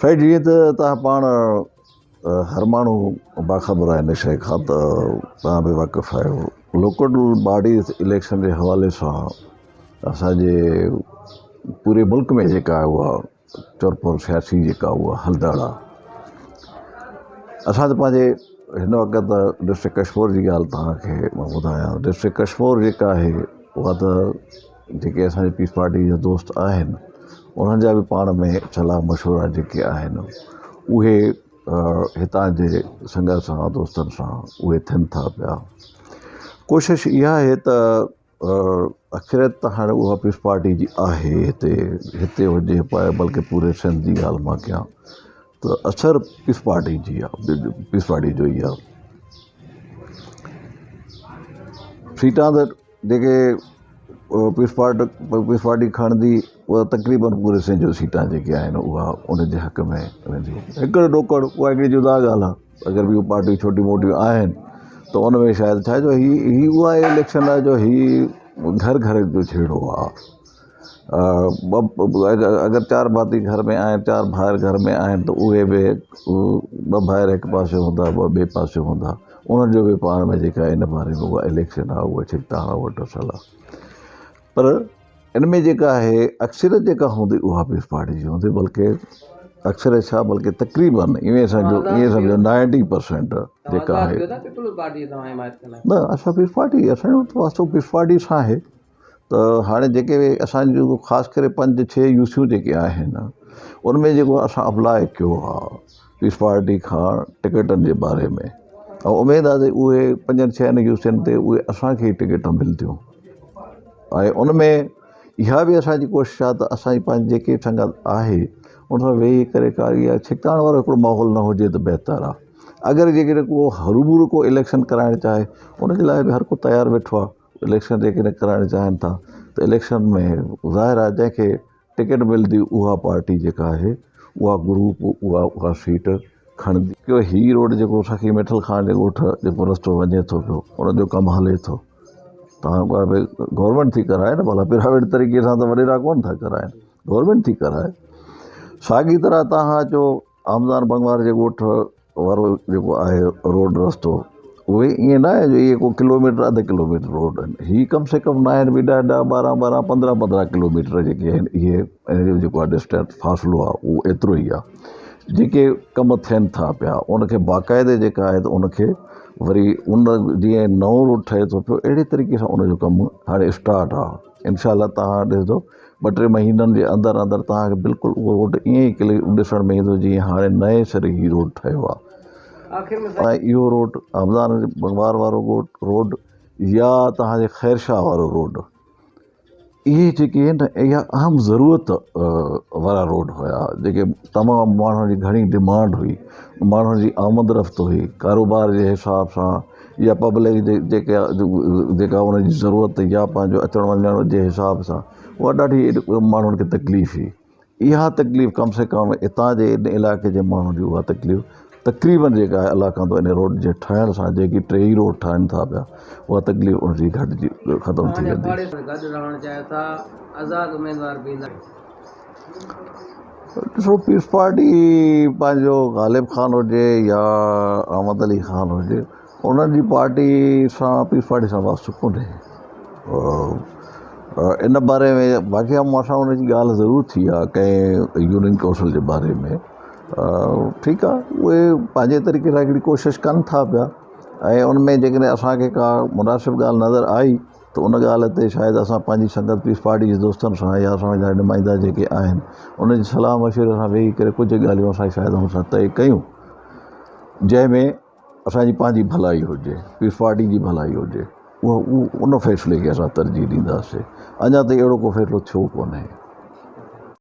سائين جيئن ته توهان پاڻ هر ماڻهو باخبر آهي ان شيء کان ته توهان به واقف آهيو لوڪل باڊيز اليڪشن جي حوالي سان اسانجي پوري ملڪ ۾ جيڪا اها چرپر سياسي جيڪا اها هلندڙ آهي اسان ته پنهنجي هن وقت ڊسٽرڪٽ ڪشمور جي ڳالهه توهان کي مان ٻڌايان ڊسٽرڪٽ ڪشمور جيڪا آهي اها ته جيڪي اسان جي پيپلز پارٽي جا دوست آهن انهن جا به پاڻ ۾ صلاح مشورا جيڪي آهن اهي هتان جي سنگت سان دوستن سان اهي ٿين ٿا پيا ڪوشش اها آهي ته اڪثريت ته هاڻي اها پيپلز پارٽي جي آهي هتي هتي هجي بلڪه پوري سنڌ جي ڳالهه مان ڪيان ته اثر پيپلز پارٽي جي آهي پيپلز پارٽي جو ئي آهي سيٽان ته جيڪي پيپلز پارٽي پيپلز پارٽي کڻندي اها تقريبن پوري سنڌ جون سيٽان جيڪي آهن اها ان جي حق ۾ وينديون هڪڙو ڏوڪڙ اها هڪڙي جدا ڳالهه آهي اگر ٻيون پارٽيون ڇوٽيون موٽيون آهن ته ان ۾ شايد ڇا جو هي هي اها اليڪشن آهي جو هي گهر گهر جو جهيڙو آهي اگر چار ڀاتي گهر ۾ آهن چار ڀائر گهر ۾ آهن ته اهي به ٻه ڀائر هڪ پاسي هوندا ٻه ٻئي پاسي هوندا انهن جو به پاڻ ۾ جيڪا ان باري ۾ اها اليڪشن آهي اها ڇڪتاڻ آهي اها ٽسل آهي پر ان ۾ جيڪا آهي اڪثريت جيڪا هوندي اها پيپلز پارٽي جي هوندي بلڪه اڪثريت ڇا بلڪه تقريبن ائين سمجهو ائين سمجهو نائنٽي پرسنٽ جيڪا آهي نه اسان پيپلز پارٽي اسان جو واسطو پيپلز پارٽي سان آهي ته هاڻي جيڪي به اسان جون خاص ڪري پنج ڇهه يو سيون جيڪي آهن ان ۾ جيڪو اسان اپلاء ڪيو آهي پيپلز پارٽي کان ٽڪيٽن جي باري ۾ ۽ اميد آهي ته اهي پنجن ڇهن يو سين تي اهي اسانکي ئي ٽڪيٽ ملنديون ۽ ان ۾ اها به اسانجي ڪوشش آهي ته اسانجي پنهنجي جيڪي سنگت آهي ان سان ويهي ڪري ڪا اها ڇڪتاڻ وارو هڪڙو ماحول نه هجي ته بهتر آهي اگر جيڪڏهن ڪو هروڀرو ڪو اليڪشن ڪرائڻ چاهي ان جي لاء به هر ڪو تيار ويٺو آهي اليڪشن جيڪڏهن ڪرائڻ چاهين ٿا ته اليڪشن ۾ ظاهر آهي جنهن کي ٽڪيٽ ملندي اها پارٽي جيڪا آهي اها گروپ اها اها سيٽ کڻندي. هي روڊ جيڪو سخي مٺل خان جي ڳوٺ جيڪو رستو وڃي ٿو پيو ان جو ڪم هلي ٿو تان گورنمينٽ ٿي ڪرائي نه ڀلا پرائيويٽ طريقي سان ته وڏيرا ڪونه ٿا ڪرائن گورنمينٽ ٿي ڪرائي ساڳي طرح تان اچو آمدان بنگوار جي ڳوٺ وارو جيڪو آهي روڊ رستو اهي ائين نه آهي جو اهي ڪو ڪلو ميٽر اڌ ڪلو ميٽر روڊ آهن هي ڪم سي ڪم نه آهن به ڏهه ڏهه ٻارهن ٻارهن پندرهن پندرهن ڪلو ميٽر جيڪي آهن اهي ان جو جيڪو آهي ڊسٽنس فاصلو آهي اهو ايترو ئي آهي جيڪي ڪم ٿين ٿا پيا ان کي باقاعدي جيڪا آهي ته ان کي وري ان جيئن نئون روڊ ٺهي ٿو پيو اهڙي طريقي سان ان جو ڪم هاڻي اسٽارٽ آهي انشاء الله توهان ڏسندو ٻه ٽي مهينن جي اندر اندر توهان کي بلڪل اهو روڊ ائين ئي ڪليئر ڏسڻ ۾ ايندو جيئن هاڻي نئين سر هي روڊ ٺهيو آهي ۽ اهو روڊ همدان بنگوار وارو ڳوٺ روڊ يا توهان جي خير شاهه وارو روڊ اهي جيڪي آهن اها اهم ضرورت وارا روڊ هيا جيڪي تمام ماڻهن جي گهڻي ڊمانڊ هئي ماڻهن جي آمد رفت هئي ڪاروبار جي حساب سان يا پبلڪ جي جيڪا جيڪا ان جي ضرورت يا پنهنجو اچڻ وڃڻ جي حساب سان اها ڏاڍي ماڻهن کي تڪليف هئي اها تڪليف ڪم سي ڪم هتان جي ان علائقي جي ماڻهن جي اها تڪليف تقريبن جيڪا آهي الله ڪندو ان روڊ جي ٺهڻ سان جيڪي ٽي ئي روڊ ٺهن ٿا پيا اها تڪليف ان جي گهٽجي ختم ٿي ويندي. ڏسو پيپلز پارٽي پنهنجو غالب خان هجي يا احمد علي خان هجي انهن جي پارٽي سان پيپلز پارٽي سان واسطو ڪونهي ان باري ۾ باقي ها مون سان ان جي ڳالهه ضرور ٿي آهي ڪنهن يونين ڪائونسل جي باري ۾ ٺيڪ آهي اهي پنهنجي طريقي سان هڪڙي ڪوشش ڪن ٿا پيا ۽ ان ۾ جيڪڏهن اسانکي ڪا مناسب ڳالهه نظر آئي ته ان ڳالهه تي شايد اسان پنهنجي سنگت پيپلز پارٽي جي دوستن سان يا اسان جا نمائندا جيڪي آهن ان جي صلاح مشوري سان ويهي ڪري ڪجهه ڳالهيون اسان شايد ان سان طئي ڪيون جنهن ۾ اسان جي پنهنجي ڀلائي هجي پيپلز پارٽي جي ڀلائي هجي اهو ان فيصلي کي اسان ترجيح ڏينداسين اڃا تائين اهڙو ڪو فيصلو ٿيو ڪونهي.